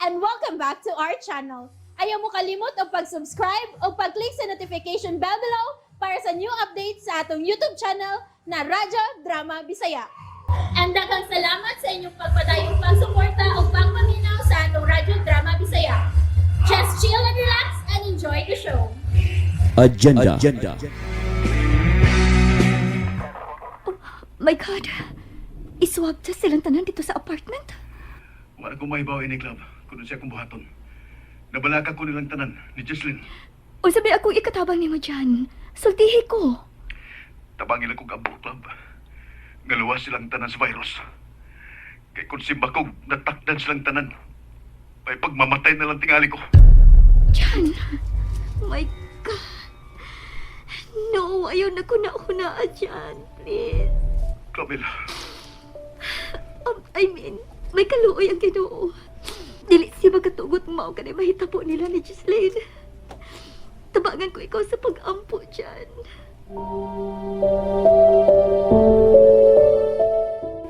And welcome back to our channel. Ayaw mo kalimot og pag-subscribe o pag-click sa notification bell below para sa new updates sa atong YouTube channel na Radyo Drama Bisaya. And daghang salamat sa inyong pagpadayong pagsuporta o pagpaminaw sa atong Radyo Drama Bisaya. Just chill and relax and enjoy the show. Agenda. My God! Iswab test silang tanan dito sa apartment? Wala ko mahibaw ini club kuno siya akong buhaton. Nabalaka ko nilang tanan ni Jocelyn. O sabi akong ikatabang nimo dyan. Sultihi ko. Tabangin akong abo club. Ngaluwas silang tanan sa virus. Kay kung simba ko natakdan silang tanan. May pagmamatay na lang tingali ko. Jan! My God! No, ayaw na ko na hunaa dyan. Please. Clavil, I mean, may kaluoy ang Ginoo. Dili siya magkatugot mao kanay mahitabo nila ni Ghislaine. Tabangan ko ikaw sa pag-ampo dyan.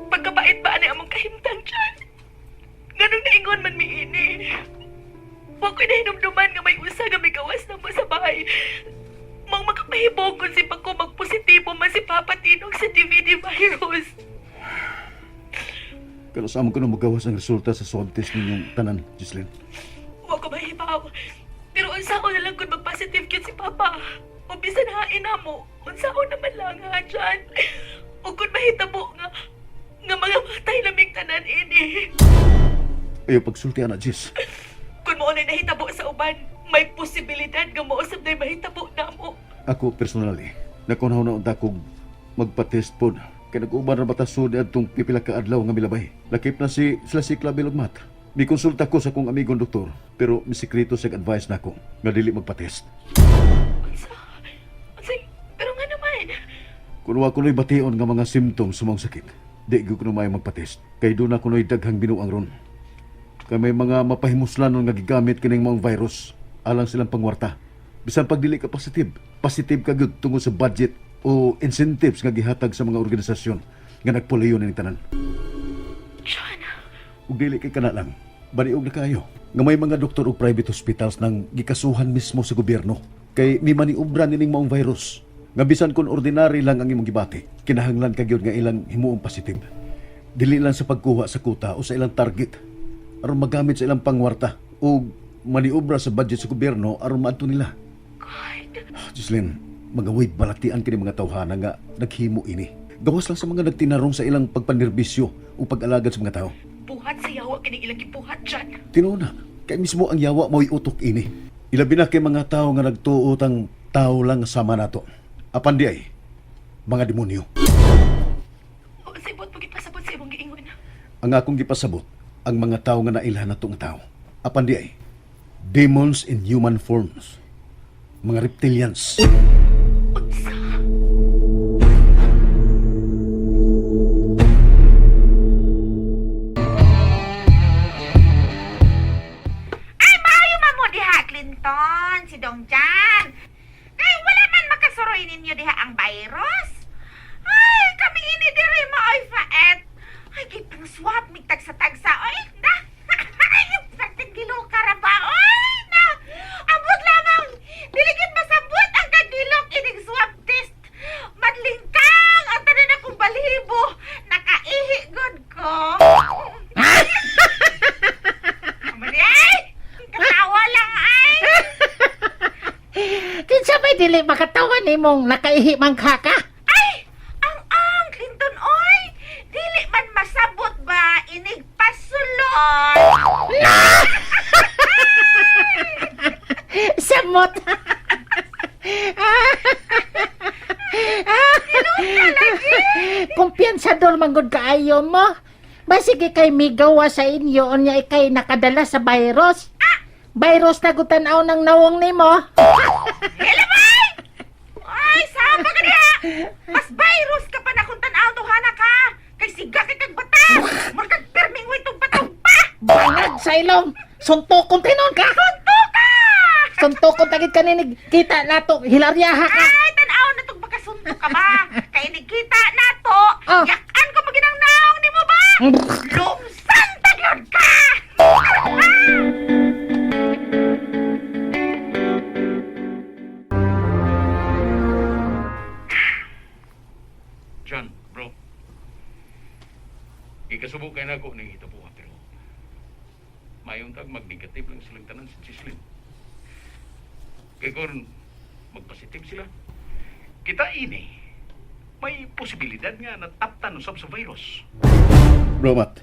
Pagkabait ba ani among kahimtang dyan? Ganong naingon man mi ini. Wa ko'y nahinumduman nga may usa nga migawas na mo sa bahay. Mang makapahibog kung si Paco magpositibo man si Papa Tinong sa DVD virus. Pero sa amon ko na magawas ang resulta sa swab test ninyong tanan, Jocelyn. Wa ko mahibaw. Pero unsa ko na lang kung magpositive gyud si Papa. O bisan hain na mo, unsa ko naman lang ha dyan. O kung mahitabo nga, nga mga matay lamig tanan ini. Ayaw pagsulti ana, Jess. Kung mao na nahitabo sa uban, may posibilidad nga mausab na mahitabo na mo. Ako personally, nakunaw na unta kog magpa-test pod. Kay nag-uban ra bata sud adtong pipila ka adlaw nga milabay. Lakip na si sila si Clavel ug Matt. Mikonsulta ko sa akong amigong doktor, pero misikreto sa advice nako nga dili magpa-test. Unsa? Unsa? Pero nga naman, Kun wa kuno'y bation nga mga symptoms sa maong sakit, di gyud kuno maayo magpa-test. Kay doon na kuno'y daghang binuang ron. Kay may mga mapahimuslanon nga gigamit kining maong virus alang silang pangwarta. Bisan pag dili ka positive, positive ka gyud tungod sa budget o incentives nga gihatag sa mga organisasyon nga nagpuliyon ning tanan. John, Ug dili kay kana lang, baniog na kayo nga may mga doktor og private hospitals nang gikasuhan mismo sa gobyerno kay may maniobra nining maong virus. Nga bisan kung ordinary lang ang imong gibati, kinahanglan ka gyud nga ilang himuong positive. Dili lang sa pagkuha sa kuta o sa ilang target aron magamit sa ilang pangwarta o maniobra sa budget sa gobyerno aron maadto nila. God, Jocelyn, magaway balatian kini mga tawhana nga naghimo ini. Gawas lang sa mga nagtinarong sa ilang pagpanerbisyo o pag-alagad sa mga tao. buhat sa yawa kining ilang gibuhat, John. Tinuod na, kay mismo ang yawa mo'y utok ini. Ilabi na kay mga tao nga nagtuot ang tao lang sama nato. Apan di ay, mga demonyo. Unsay buot mo gipasabot sa imong giingon? Ang akong gipasabot, ang mga tao nga nailhan nato nga tao. Apan di ay, demons in human forms. Mga reptilians. Unsa? Ay, maayo man mo diha, Clinton, si Dong Jan. Kay wala man makasuroy ninyo diha ang virus. Ay, kami ini diri maoy faet. Ay, kay pang swab mig tagsa-tagsa. Oy, na. Ay, pagtigilo ka ra ba? Oy, na. Abot lamang. Dili gid masabot ang kagilok ining swab test. Madlingkang ang tanan akong balibo. Nakaihi gud ko. Mali ay! Katawa lang ay! Kinsa may dili makatawa nimong nakaihi man ka ka? Ay! Ang Clinton oy! Dili man masabot ba inig pasulod? Samot. Kumpiyansador man gud kaayo mo. Basige kay migawa sa inyo unya ikay nakadala sa virus. Virus na gud tan-aw ng nawong nimo. Hilamay! Ay, sama ka niya! Mas virus ka pa na kung tanaw tuhana ka! Kay siga kay kag bata! Murkag perming way tugpa-tugpa! Bangag sa ilong. Suntokon tinon ka. Sunto ka! Suntokon tagid kaninig kita nato hilaryaha ka. Ay, tanaw na tug makasunto ka ba? Kay inig kita nato, Ah. yakan ko maginang naong nimo ba? Lumsan tagyod ka! Gikasubo kay nako ning hitabuha pero mayong tag mag-negative lang silang tanan si Chislin. Kay kung magpositive sila, kita ini may posibilidad nga nataptan usab sa virus. Bro, Matt.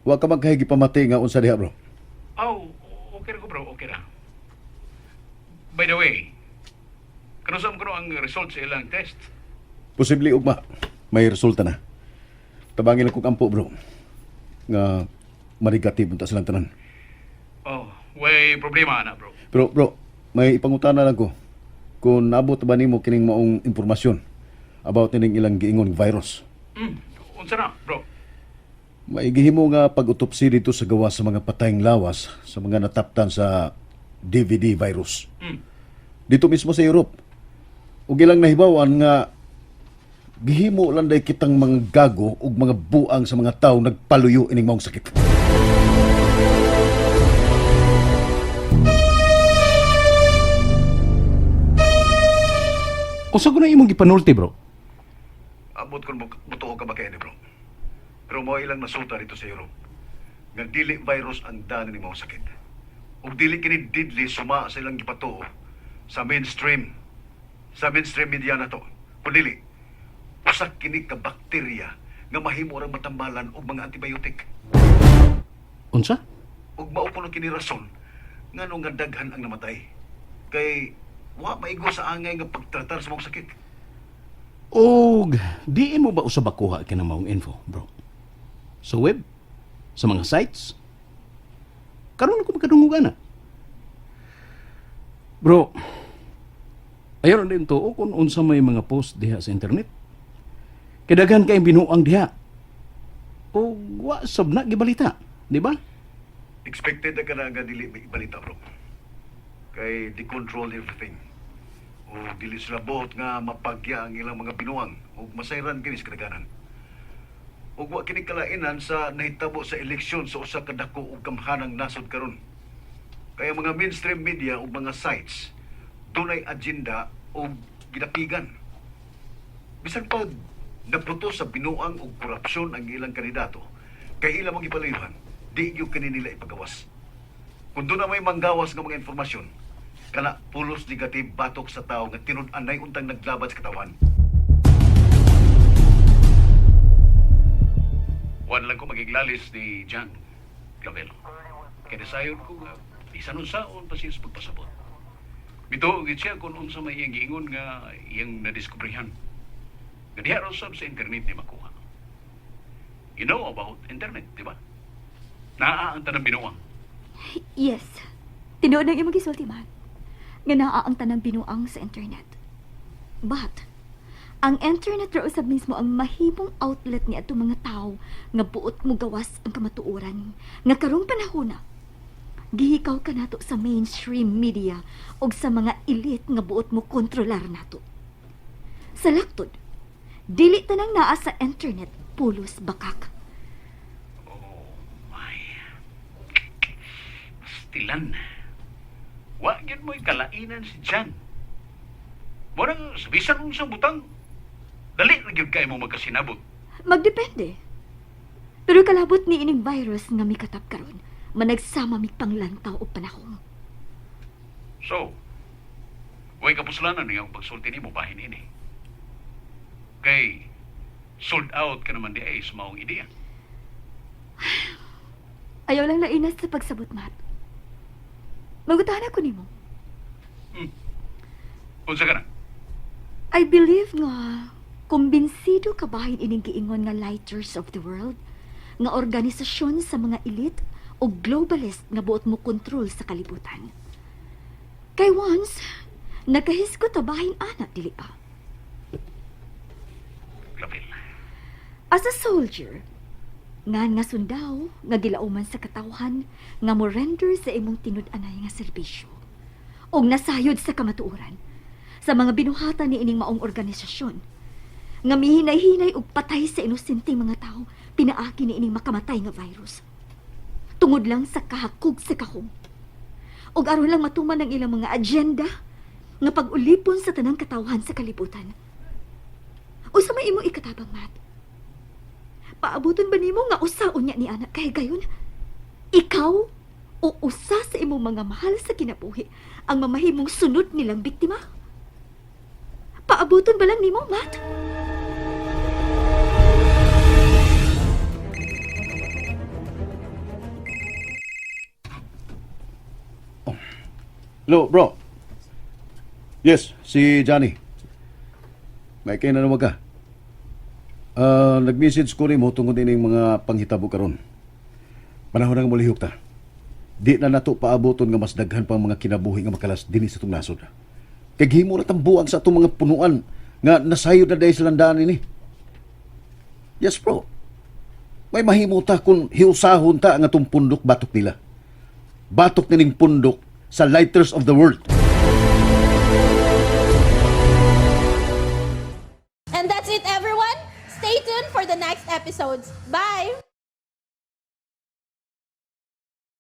Wa ka magkahigi pamati nga unsa diha, bro. Oh, okay ra ko bro, okay ra. By the way, kanusam ko ang result sa ilang test. Posible ugma may resulta na. Tabangin lang kong ampo, bro. Nga manigative unta silang tanan. Oh, way problema na bro. Pero bro, may ipangutana lang ko. Kung naabot ba nimo kining maong impormasyon about nining ilang giingon virus. Unsa na, bro? Maigihimo nga pag-utopsy dito sa gawa sa mga patayng lawas sa mga nataptan sa DVD virus. Dito mismo sa Europe. Ug ilang nahibawan nga gihimo lang day kitang mga gago ug mga buang sa mga tao nagpaluyo ining maong sakit. Unsa ko na imong gipanulti, bro? Abot kon butuo ka ba kay bro? Pero mao ilang nasulta dito sa Europe. Nga dili virus ang dana ni maong sakit. Ug dili kini deadly suma sa ilang gipatuo sa mainstream, sa mainstream media na to. Kun dili usa kini ka bakterya nga mahimo ra matambalan og mga antibiotic. Unsa? Ug mao kuno kini rason ngano nga daghan ang namatay. Kay wa maigo sa angay nga pagtratar sa maong sakit. Og diin mo ba usab makuha kini maong info, bro? Sa web? Sa mga sites? Karon ko makadungog ana. Bro, ayaw na din to kung unsa may mga post diha sa internet. Kay daghan kay binuang diha. O wa sab na gibalita, di ba? Expected na ka na nga dili may balita, bro. Kay di control everything. O dili sila buot nga mapagya ang ilang mga binuang o masayran kini sa kadaghanan. Ug wa kini kalainan sa nahitabo sa eleksyon sa usa ka dako ug kamhanang nasod karon. Kaya mga mainstream media ug mga sites dunay agenda og ginapigan. Bisan pag naputo sa binuang og korupsyon ang ilang kandidato, kay ilang mga ipalayuhan, di gyud kini nila ipagawas. Kung doon na may manggawas nga mga informasyon, kana pulos negative batok sa tao nga tinud-anay untang naglaban sa katawan. Wan lang ko magiglalis ni John Clavel. Kaya nasayon ko nga, bisan unsaon pa siya sa pagpasabot. Bito, gid siya kung unsa may iyang giingon nga iyang nadiskubrehan. Nga diha raw sab sa internet ni makuha. You know about internet, di ba? Naa ang tanang binuang. Yes. Tinuod ang imong gisulti, man. Nga naa ang tanang binuang sa internet. But, ang internet ra usab mismo ang mahimong outlet ni atong mga tawo nga buot mo gawas ang kamatuoran nga karong panahona gihikaw ka nato sa mainstream media og sa mga elite nga buot mo kontrolar nato. Sa laktod, dili tanang naa sa internet pulos bakak. Oh my. Pastilan. Wa gyud mo'y kalainan si John. Murang sa bisan unsang butang. Dali ra gyud kay mo magkasinabot. Magdepende. Pero kalabot ni ining virus nga mikatap karon, managsama mig panglantaw og panahon. So, way kapuslanan niya ang pagsulti nimo bahin ini. Kay sold out ka naman di ay sa maong ideya. Ayaw lang lainas sa pagsabot, Matt. Magutahan ako nimo. Unsa ka na? I believe nga kumbinsido ka bahin ining giingon nga Lighters of the World nga organisasyon sa mga elite o globalist nga buot mo kontrol sa kalibutan. Kay once, nakahisko ta bahin ana, dili ba? Clavel. As a soldier, nga nga sundao, nga gilauman sa katawhan, nga mo render sa imong tinud-anay nga serbisyo. Og nasayod sa kamatuoran, sa mga binuhatan ni ining maong organisasyon, nga mihinay-hinay og patay sa inosenteng mga tao, pinaaki ni ining makamatay nga virus. Tungod lang sa kahakog sa kahong. Og aron lang matuman ang ilang mga agenda nga pag-ulipon sa tanang katawhan sa kalibutan. Usa may imo ikatabang, Matt. Paabuton ba nimo nga usa unya ni anak kay gayon? Ikaw o usa sa imong mga mahal sa kinabuhi ang mamahimong sunod nilang biktima? Paabuton ba lang nimo, Matt? Hello, bro. Yes, si Johnny. May kaya na naman ka. Ah, nag-message ko nimo tungod ining mga panghitabo karon. Panahon na nga molihok ta. Di na nato paaboton nga mas daghan pa ang mga kinabuhi nga makalas dinhi sa itong nasod. Kay gihimo na tambuang sa atong mga punuan nga nasayod na dahil sa landaan ini. Yes, bro. May mahimo ta kung hiusahon ta ang atong pundok batok nila. Batok nining pundok sa Lighters of the World. And that's it, everyone. Stay tuned for the next episodes. Bye!